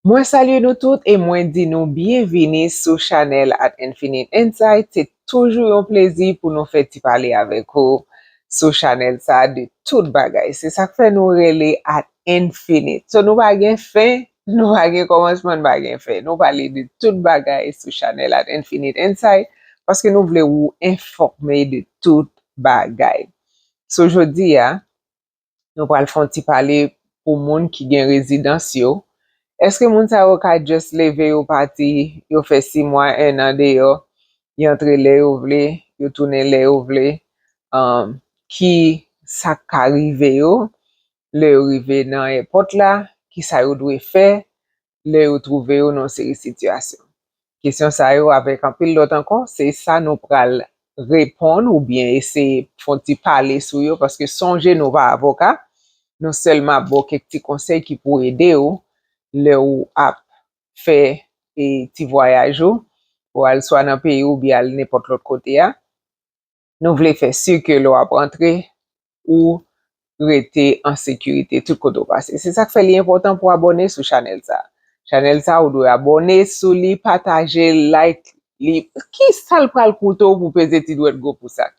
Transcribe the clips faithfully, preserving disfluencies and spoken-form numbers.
Mwen salye nou tout e mwen di nou byenvini sou chanèl At Infinite Insight. Se toujou yon plezi pou nou fè ti pale avèk ou sou chanèl sa de tout bagay. Se sa k fè nou rele At Infinite. So nou pa gen fen, nou pa gen kòmansman, nou pa gen fen. Nou pale de tout bagay sou chanèl At Infinite Insight paske nou vle ou enfòme de tout bagay. So jodi a, nou pral fè yon ti pale pou moun ki gen rezidans yo. Èske moun sa yo ka just leve yo pati, yo fè sis mwa, en an deyò, y antre lè yo vle, yo tounen lè yo vle? Um, ki sa k ka rive yo lè yo rive nan èpòt la? Ki sa yo dwe fè lè yo twouve yo nan yon seri sitiyasyon? Kesyon sa yo avèk anpil lòt ankò, se sa nou pral reponn oubyen eseye fè yon ti pale sou yo, paske sonje nou pa avoka, nou sèlman ap ba w kèk ti konsèy ki pou ede w lè w ap fè e, ti vwayaj ou, ou al swa nan peyi ou oubyen al nenpòt lòt kote a. Nou vle fè si ke lè w ap rantre, ou rete an sekirite tout kote w pase. Se sa k fè li enpòtan pou abòne sou chanèl sa. Chanèl sa, ou dwe abòne sou li, pataje l, like li. Ki sa l pral koute w pou peze ti dwèt gwo pousa?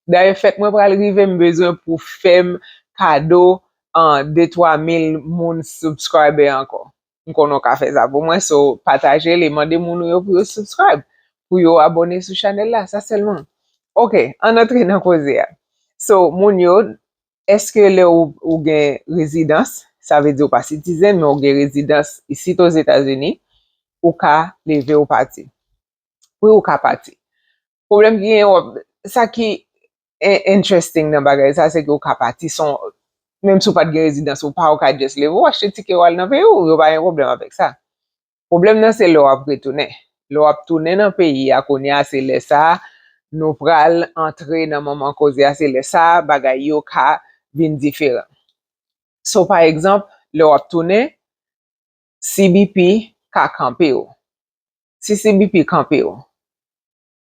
Dayè, fèt mwen pral rive, m bezwen pou fè m kado an de twa mil moun subscriber ankò. M konnen w ka fè sa pou mwen, so pataje l e mande moun ou yo pou yo subscribe, pou yo abòne sou chanèl la, sa sèlman. Ok, ann antre nan koze a. So, moun yo, èske lè ou, ou gen rezidans, sa vle di ou pa citizen, men ou gen rezidans isit Ozetazini, ou ka leve ou pati? Wi, ou ka pati. Pwoblèm ki genyen, w ap, sa ki en-, interesting nan bagay sa, se ke ou ka pati san, menm si ou pa t gen rezidans ou pa, ou ka just leve, ou achte tikè, ou al nan peyi ou, yo pa gen pwoblèm avèk sa. Pwoblèm nan se lè w ap retounen. Lè w ap tounen nan peyi a, kounye a, se lè sa a, nou pral antre nan manman koze a, se lè sa a, bagay yo ka vin diferan. So, pa egzanp, lè w ap tounen, C B P ka kanpe w. Si C B P kanpe w,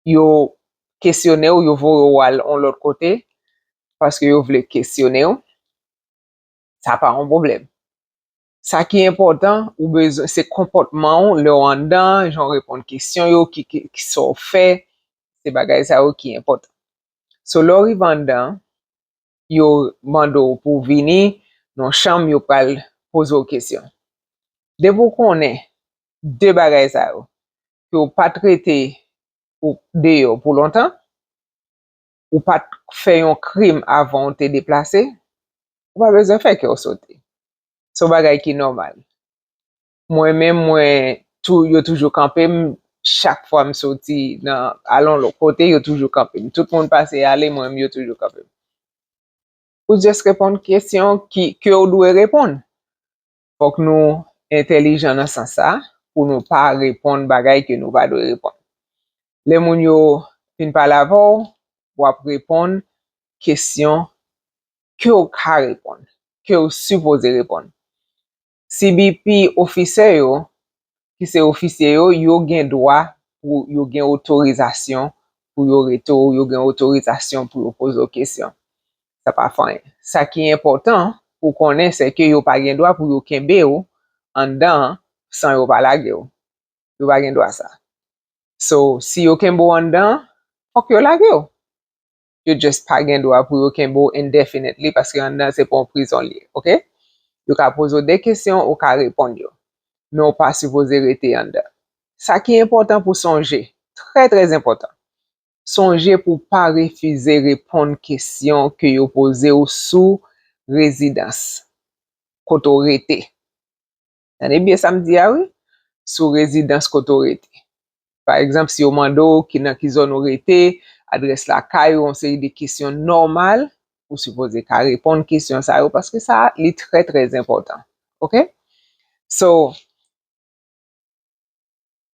yo kesyone w, yo voye w al yon lòt kote, paske yo vle kesyone w, sa pa yon pwoblèm. Sa ki enpòtan, ou bezwen, se konpòtman w lè w anndan, jan w reponn kesyon yo, ki, ki, ki sa w fè, se bagay sa yo ki enpòtan. So, lè w rive anndan, yo mande w pou w vini nan chanm, yo pral poze w kesyon. Depi w konnen de bagay sa yo, ke w pa t rete ou deyò pou lontan, ou pa t fè yon krim avan w te deplase, ou pa bezwen fè kè w sote. Se yon bagay ki nòmal. Mwen menm, mwen, tou, yo toujou kanpe m. Chak fwa m soti nan, al yon lòt kote, yo toujou kanpe m. Tout moun pase ale, mwen menm, yo toujou kanpe m. Ou just reponn kesyon ki, ke w dwe reponn. Fòk nou entèlijan nan sans sa, pou nou pa reponn bagay ke nou pa dwe reponn. Lè moun yo fin pale avè w, w ap reponn kesyon ke w ka reponn, ke w sipoze reponn. C B P officer yo, ki se ofisye yo, yo gen dwa pou yo gen otorizasyon pou yo rete w, yo gen otorizasyon pou yo poze w kesyon. Sa pa fè anyen. Sa ki enpòtan pou konnen, se ke yo pa gen dwa pou yo kenbe w anndan an san yo pa lage w. Yo pa gen dwa sa. So, si yo kenbe w anndan, fòk yo lage w. Yo just pa gen dwa pou yo kenbe w indefinitely, paske anndan se pa yon prizon li ye, ok? Yo ka poze w de kesyon, ou ka reponn yo. Men w pa sipoze rete anndan. Sa ki enpòtan pou sonje, trè, trè enpòtan, sonje pou w pa refize reponn kesyon ke yo poze w sou rezidans, kote w rete. Tande byen sa m di a, wi, sou rezidans kote w rete. Pa egzanp, si yo mande w ki, nan ki zòn ou rete, adrès lakay ou, yon seri de kesyon nòmal, ou sipoze ka reponn kesyon sa yo, paske sa, li trè, trè enpòtan. Ok? So,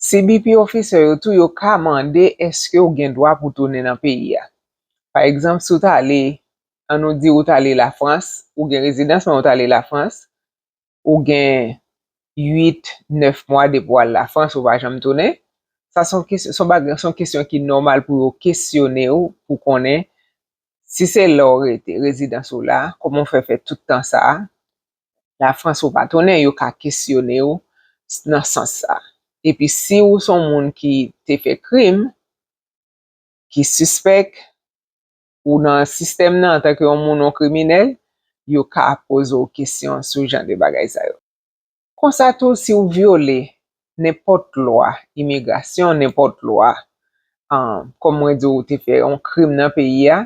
C B P officer yo tou, yo ka mande èske w gen dwa pou w tounen nan peyi a. Pa egzanp, si w t ale, ann nou di ou t ale Lafrans, ou gen rezidans, men ou t ale Lafrans, ou gen uit, nèf mwa depi w al Lafrans, ou pa janm tounen. Sa se yon kesyon, se yon bagay, se yon kesyon ki nòmal pou yo kesyone w, pou konnen si se la w rete, rezidans ou la, kòman w fè fè tout tan sa a, Lafrans ou pa tounen, yo ka kesyone w nan sans sa. Epi si ou se yon moun ki te fè krim, ki sispèk, ou nan sistèm nan antanke yon moun, yon kriminèl, yo ka poze w kesyon sou jan de bagay sa yo. Konsa tou, si w vyole nenpòt lwa imigrasyon, nenpòt lwa, um, kòm mwen di w, ou te fè yon krim nan peyi a,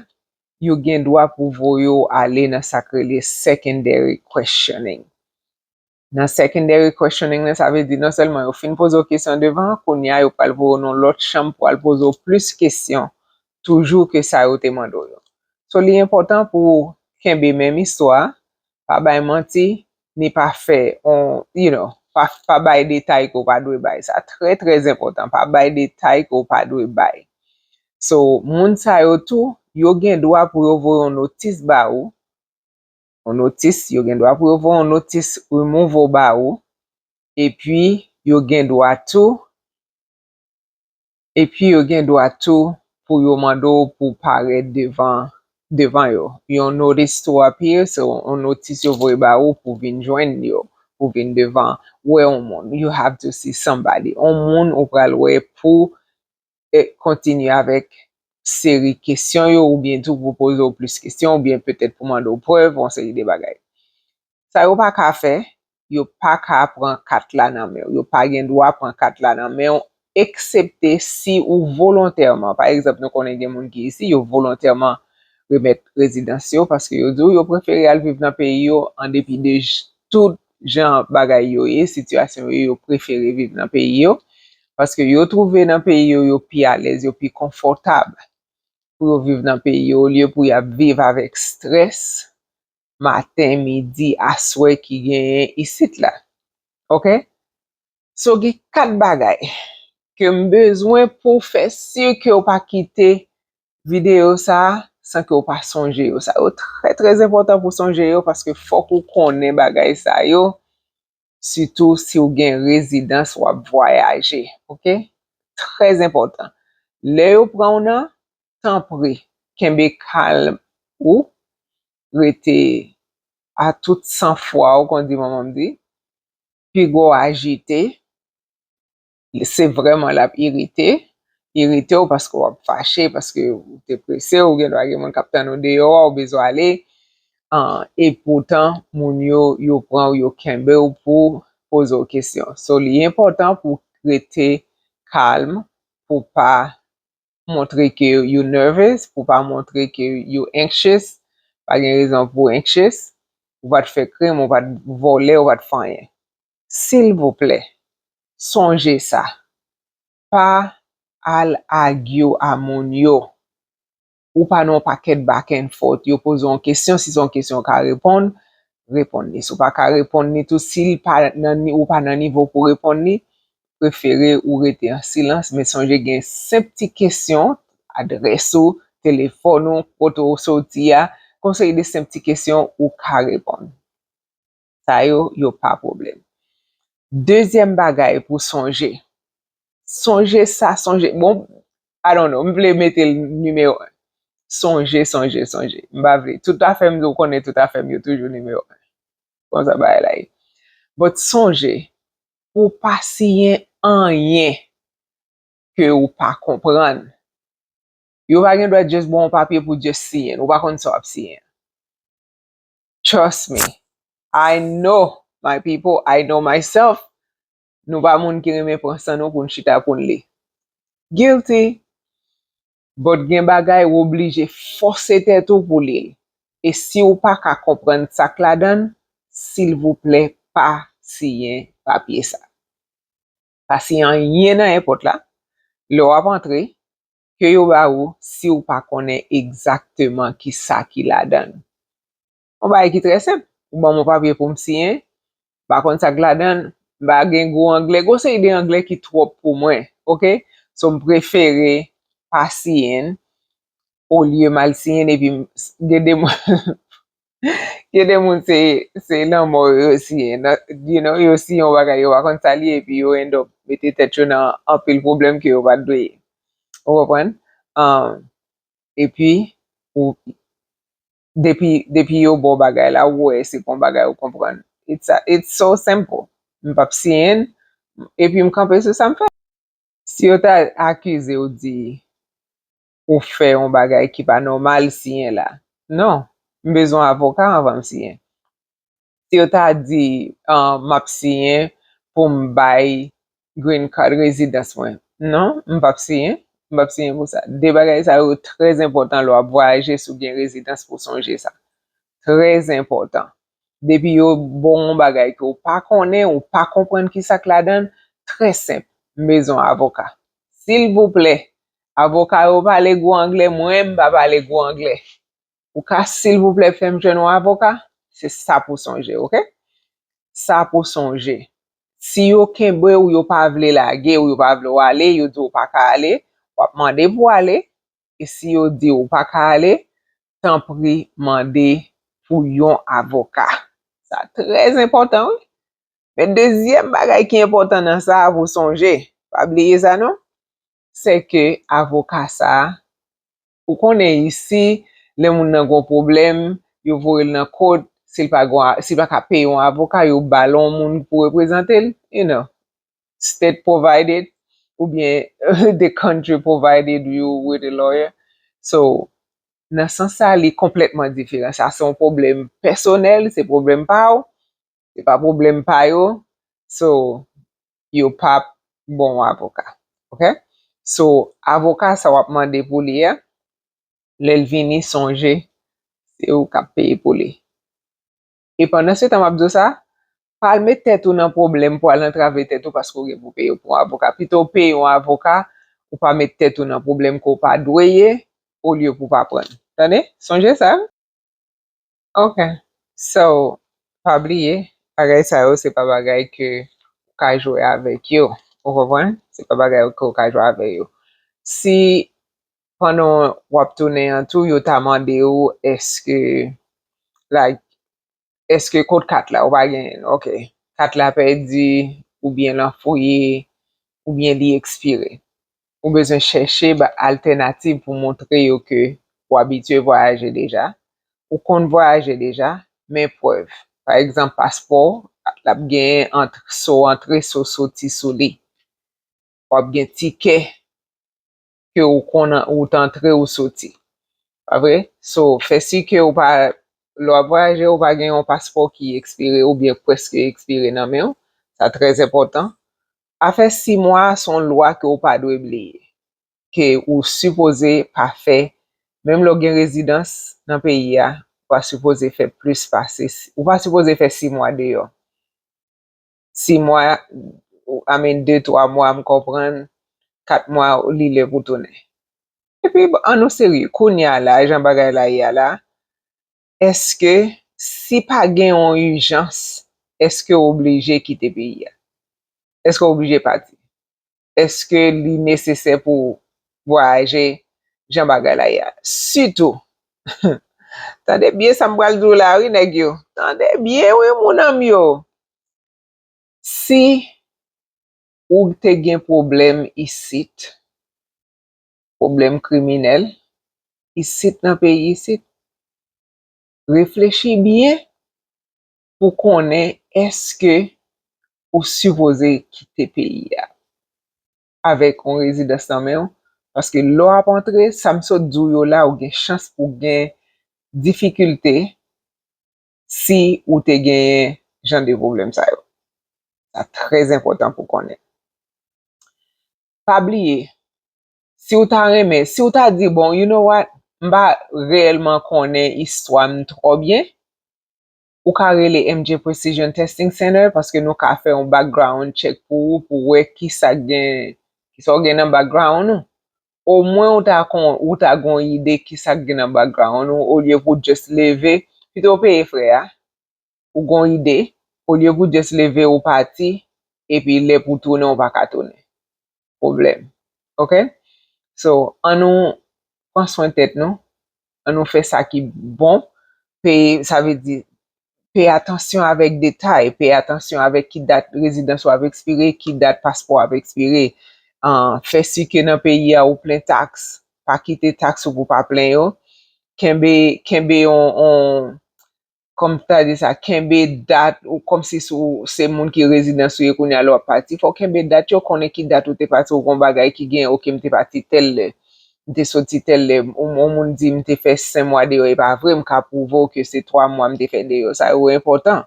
yo gen dwa pou voye w ale nan sa k rele secondary questioning. Nan secondary questioning nan, sa vle di non sèlman yo fin poze w kesyon devan, kounye a yo pral voye w nan lòt chanm pou al poze w plis kesyon toujou ke sa yo te mande w yo. So, li enpòtan pou w kenbe menm istwa a, pa bay manti, ni pa fè on, you know, pa, pa bay detay ke w pa dwe bay. Sa trè, trè enpòtan, pa bay detay ke w pa dwe bay. So, moun sa yo tou, yo gen dwa pou yo voye yon notis ba ou, yon notis, yo gen dwa pou yo voye yon notis removal ba ou, epi yo gen dwa tou, epi yo gen dwa tou pou yo mande w pou parèt devan, devan yo. Yon notice to appear, se yon notis yo voye ba ou pou vin jwenn yo, pou vin devan, wè yon moun. You have to see somebody. Yon moun ou pral wè pou e, kontinye avèk seri kesyon yo, oubyen tou pou poze w plis kesyon, oubyen petèt pou mande w prèv, yon seri de bagay. Sa yo pa ka fè, yo pa ka pran kat la nan men w. Yo pa gen dwa pran kat la nan men w, eksepte si ou volontèman, pa egzanp, nou konnen gen moun ki isi, yo volontèman remèt rezidans yo, paske yo di w yo prefere al viv nan peyi yo, an depi de j-, tout jan bagay yo ye, sitiyasyon yo ye, yo prefere viv nan peyi yo, paske yo twouve nan peyi yo, yo pi alèz, yo pi konfòtab pou yo viv nan peyi yo, olye pou y ap viv avèk estrès maten, midi, aswè ki genyen isit la. Oke? So, gen kat bagay ke m bezwen pou w fè si ke w pa kite videyo sa a san ke w pa sonje yo. Sa yo trè, trè enpòtan pou w sonje yo, paske fòk ou konnen bagay sa yo, sitou si w gen rezidans w ap vwayaje, oke? Trè enpòtan. Lè yo pran w nan, tanpri, kenbe kalm ou, rete a tout sanfwa w, kon di manman m di, piga w ajite, se vrèman l ap irite, irite w paske w ap fache, paske ou te prese, ou gen dwa gen moun k ap tann ou deyò a, ou bezwen ale, an, epoutan, moun yo, yo pran w, yo kenbe w pou poze w kesyon. So, li enpòtan pou w rete kalm, pou w pa montre ke you nervous, pou w pa montre ke you anxious, pa gen rezon pou w anxious, ou pa t fè krim, ou pa t vòlè, ou pa t fè anyen. Silvouplè, sonje sa. Pa al argue a moun yo. Ou pa nan yon pakèt back and forth. Yo poze w yon kesyon, si se yon kesyon w ka reponn, reponn li. Si w pa ka reponn li tou, si l pa nan ni-, ou pa nan nivo pou reponn li, prefere ou rete an silans, men sonje gen senp ti kesyon, adrès ou, telefòn ou, kote w soti a, gon seri de senp ti kesyon ou ka reponn. Sa yo, yo pa pwoblèm. Dezyèm bagay pou sonje. Sonje sa, sonje. Bon, I don't know, m vle mete l nimewo en. Sonje, sonje, sonje. M pa vle. Tout afè m, ou konnen tout afè m yo toujou nimewo en. Konsa bagay la ye. But sonje, ou pa siyen anyen ke ou pa konprann. Yo pa gen dwa just ba w yon papye pou just siyen. Ou pa konn sa w ap siyen. Trust me. I know my people. I know myself. Nou pa moun ki renmen pran san nou pou n chita pou n li. Guilty. But gen bagay ou oblije fòse tèt ou pou li l. E si w pa ka konprann sa k ladan l, silvouplè pa siyen papye sa. Pa siyen anyen nan èpòt la. Lè w ap antre, ke yo ba ou si w pa konnen egzakteman ki sa ki ladan l. Yon bagay ki trè senp. Ou ban m yon papye pou m siyen, m pa konn sa k ladan l, m pa gen gwo anglè, gon seri de anglè ki twòp pou mwen, oke? So, m prefere pa siyen l, olye m al siyen l, epi m, gen de moun, gen de moun se, se lanmò yo, yo siyen, nan, you know, yo siyen yon bagay, yo pa konn sa l ye, epi yo end up mete tèt yo nan anpil pwoblèm ke yo pa t dwe ye. Ou konprann? Um, epi, ou, depi, depi yo ba w bagay la, ou wè se pa yon bagay ou konprann. It's a, it's so simple. M p ap siyen l, Epi m kanpe sou sa m fè. Si yo ta akize w di ou fè yon bagay ki pa nòmal siyen la, non, m bezwen avoka anvan m siyen. Si yo ta di, ah, m ap siyen pou m bay green card rezidans mwen, non, m p ap siyen. M p ap siyen pou sa. De bagay sa yo trè enpòtan lè w ap vwayaje, si w gen rezidans, pou w sonje sa. Trè enpòtan. Depi yo ba w yon bagay ke w pa konnen, ou pa konprann ki sa k ladan l, trè senp, m bezwen avoka. Silvouplè, avoka yo pale gwo anglè, mwen m pa pale gwo anglè. Ou ka silvouplè fè m jwenn yon avoka? Se sa pou sonje, oke? Sa pou sonje. Si yo kenbe w, yo pa vle lage w, yo pa vle w ale, yo di w pa ka ale, w ap mande pou w ale. E si yo di w pa ka ale, tanpri mande pou yon avoka. Sa trè enpòtan, wi. Men dezyèm bagay ki enpòtan nan sa a pou sonje, pa bliye sa non, se ke avoka sa a, ou konnen isi, lè moun nan gon pwoblèm, yo voye l nan kot, si l pa gon, si l pa ka peye yon avoka, yo ba l yon moun pou reprezante l, you know, state provided, oubyen the country provided you with a lawyer. So, nan sans sa, li konplètman diferan. Sa se yon pwoblèm pèsonèl, se pwoblèm pa w, se pa pwoblèm pa yo. So, yo p ap ba w avoka. Oke? So, avoka sa w ap mande pou li a, lè l vini, sonje, se ou k ap peye pou li. E pandan se tan m ap di w sa, pa al met tèt ou nan pwoblèm pou al antrave tèt ou paske w gen pou peye pou yon avoka. Pito w peye yon avoka, ou pa met tèt ou nan pwoblèm ke w pa dwe ye, olye pou w pa pran l. Tande? Sonje sa. Ok. So, pa bliye, bagay sa yo, se pa bagay ke ou ka jwe avèk yo. Ou konprann? Se pa bagay ke ou ka jwe avèk yo. Si pandan w ap tounen an tou, yo ta mande w, èske, like, èske kot kat la? Ou pa genyen l. Ok. Kat la pèdi, oubyen l anfoye, oubyen li ekspire. Ou bezwen chèche ba-, altènativ pou montre yo ke ou abitye vwayaje deja, ou konn vwayaje deja, men prèv. Pa egzanp, paspò, l ap genyen ant-, so antre, so soti sou li. W ap gen tikè ke ou konn ou t antre ou soti. Pa vre? So, fè si ke ou pa, lè w ap vwayaje, ou pa gen yon paspò ki ekspire oubyen prèske ekspire nan men w. Sa trè enpòtan. Afè sis mwa a se yon lwa ke ou pa dwe bliye. Ke ou sipoze pa fè, menm lè w gen rezidans nan peyi a, ou pa sipoze fè plis pase, ou pa sipoze fè sis mwa deyò. Sis mwa, I mean, de, twa mwa, m konprann, kat mwa, li lè pou tounen. Epi, ann nou serye, kounye a la, jan bagay la ye a la, èske si pa gen yon ijans, èske w oblije kite peyi a? Èske w oblije pati? Èske li nesesè pou w vwayaje jan bagay la ye a? Sitou, tande byen sa m pral di w la, wi, nèg yo. Tande byen, wi, moun an m yo. Si ou te gen pwoblèm isit, pwoblèm kriminèl, isit nan peyi isit, reflechi byen pou konnen èske ou sipoze kite peyi a avèk yon rezidans nan men w, paske lè w ap antre, sa m sot di w yo la, ou gen chans pou gen difikilte si ou te genyen jan de pwoblèm sa yo. Sa trè enpòtan pou konnen. Pa bliye, si w ta renmen, si w ta di, bon, you know what, m pa reyèlman konnen istwa m twò byen, ou ka rele M J Precision Testing Center paske nou ka fè yon background check pou ou, pou wè ki sa k gen, ki sa w gen nan background ou. Omwen ou ta kon, ou ta gon ide ki sa k gen nan background ou, olye pou w just leve, pito w peye frè a, ou gon ide, olye pou w just leve ou pati, epi lè pou w tounen ou pa ka tounen. Pwoblèm. Ok? So, ann nou pran swen tèt nou, ann nou fè sa ki bon, peye, sa vle di, peye atansyon avèk detay, peye atansyon avèk ki dat rezidans ou ap ekspire, ki dat paspò ap ekspire. Ah, fè si ke nan peyi a ou plen taks, pa kite taks ou pou pa plen yo. Kenbe, kenbe yon, yon, kòm ta di sa, kenbe dat, ou kòmsi sou se moun ki rezidans ou ye kounye a lè w ap pati, fò w kenbe dat yo, konnen ki dat ou te pati, ou gon bagay ki gen, oke, m te pati tèl lè, m te soti tèl lè, ou yon moun di m te fè senk mwa deyò, e pa vre, m ka pwouve w ke se twa mwa m te fè deyò, sa yo enpòtan.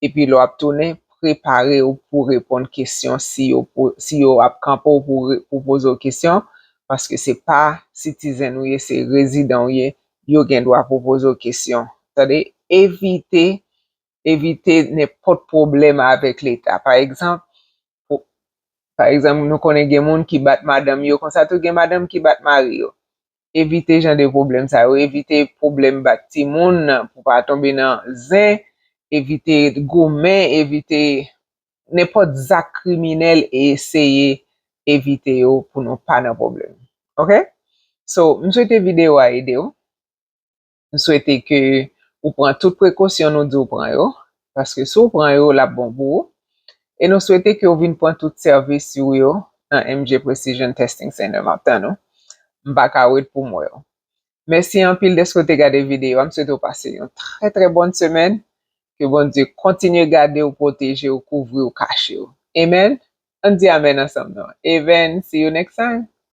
Epi lè w ap tounen, prepare w pou reponn kesyon si yo, si yo ap kanpe w pou, pou poze w kesyon, paske se pa citizen ou ye, se rezidan ou ye, yo gen dwa pou poze w kesyon. Tande, evite, evite nenpòt pwoblèm avèk Leta. Pa egzanp, pa egzanp, nou konnen gen moun ki bat madanm yo, konsa tou gen madanm ki bat mari yo. Evite jan de pwoblèm sa yo, evite pwoblèm bat timoun pou pa tonbe nan zen, evite goumen, evite nenpòt zak kriminèl e eseye evite yo pou nou pa nan pwoblèm. Oke? So, m swete videyo a ede w. M swete ke ou pran tout prekosyon nou di w pran yo, paske si w pran yo, l ap bon pou ou. E nou swete ke w vin pran tout sèvis ou yo nan M J Precision Testing Center. M ap tann ou. M pa ka wait pou m wè w. Mèsi anpil dèske w te gade videyo a. M swete w pase yon trè, trè bòn semèn. Ke Bondye kontinye gade w, pwoteje w, kouvri w, kache w. Amen. Ann di amen ansanm non. Amen. See you next time.